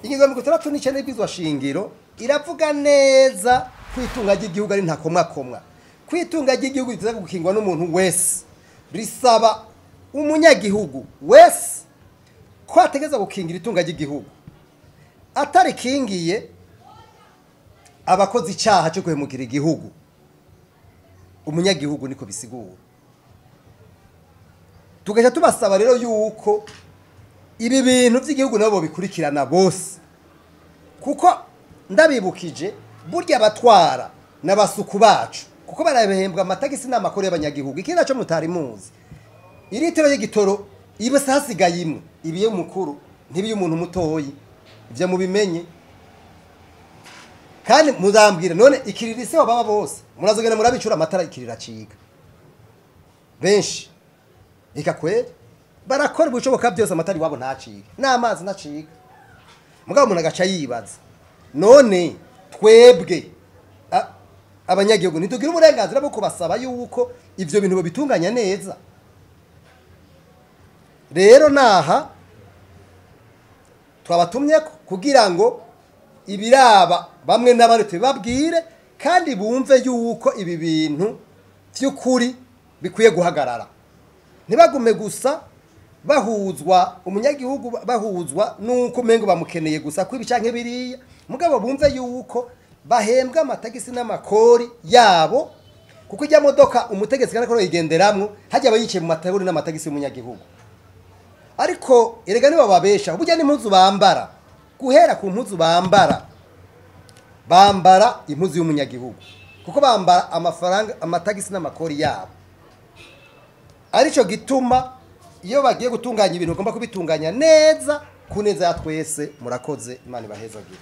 Ingingo ya 69 y'ibwirizwa shingiro iravuga neza kwitunga ry'igihugu ari ntakomwakomwa. Kwitunga ry'igihugu riteza gukingwa n'umuntu wese, risaba umunyagihugu wese ko ategeza gukingira itunga ry'igihugu. Atarikingiye abakozi icyaha cyo guhemukira igihugu, umunyagihugu niko bisigura. Tugaca tubasaba rero yuko ibi bintu by'igihugu nabo bikurikirana bose, kuko ndabibukije burya abatwara n'abasuku bacu, kuko barabehembwa amatagisi n'amakuru y'abanyagihugu. Ikindi naco mutari muzi, iritiro y'igitoro ibe hasigaye imwe ibiye mukuru ntibiye umuntu mutoyi, ivyo mubimenye. Kandi muzambwira none ikiriri se baba bose murazogenda murabicura amatara ikirira cika benshi ika kweri barakora ubushoboka byose amatara iwabo ntacika n'amazi ntacika. Mugabo umuntu agaca yibaza none twebwe abanyagihugu ntitugira uburenganzira bwo kubasaba yuko ivyo bintu babitunganya neza. Rero naha twabatumye kugira ngo ibiraba bamwe n'abandi tubabwire kandi bumve yuko ibi bintu by'ukuri bikwiye guhagarara. Ntibagume gusa bahuzwa umunyagihugu bahuzwa nuko mengo bamukeneye gusa kwibi canke biriya, mugabo bumve yuko bahembwa amatagisi n'amakori yabo, kuko ijya modoka umutegetsi kandi ko yigenderamwo hajya abayicaye mu matagori n'amatagisi y'umunyagihugu. Ariko erega nibo babesha burya n'impuzu bambara, guhera ku mpuzu bambara, bambara impuzu y'umunyagihugu, kuko bambara amafaranga amatagisi n'amakori yabo. Arico gituma iyo bagiye gutunganya ibintu bagomba kubitunganya neza ku neza ya twese. Murakoze, Imana ibahezagire.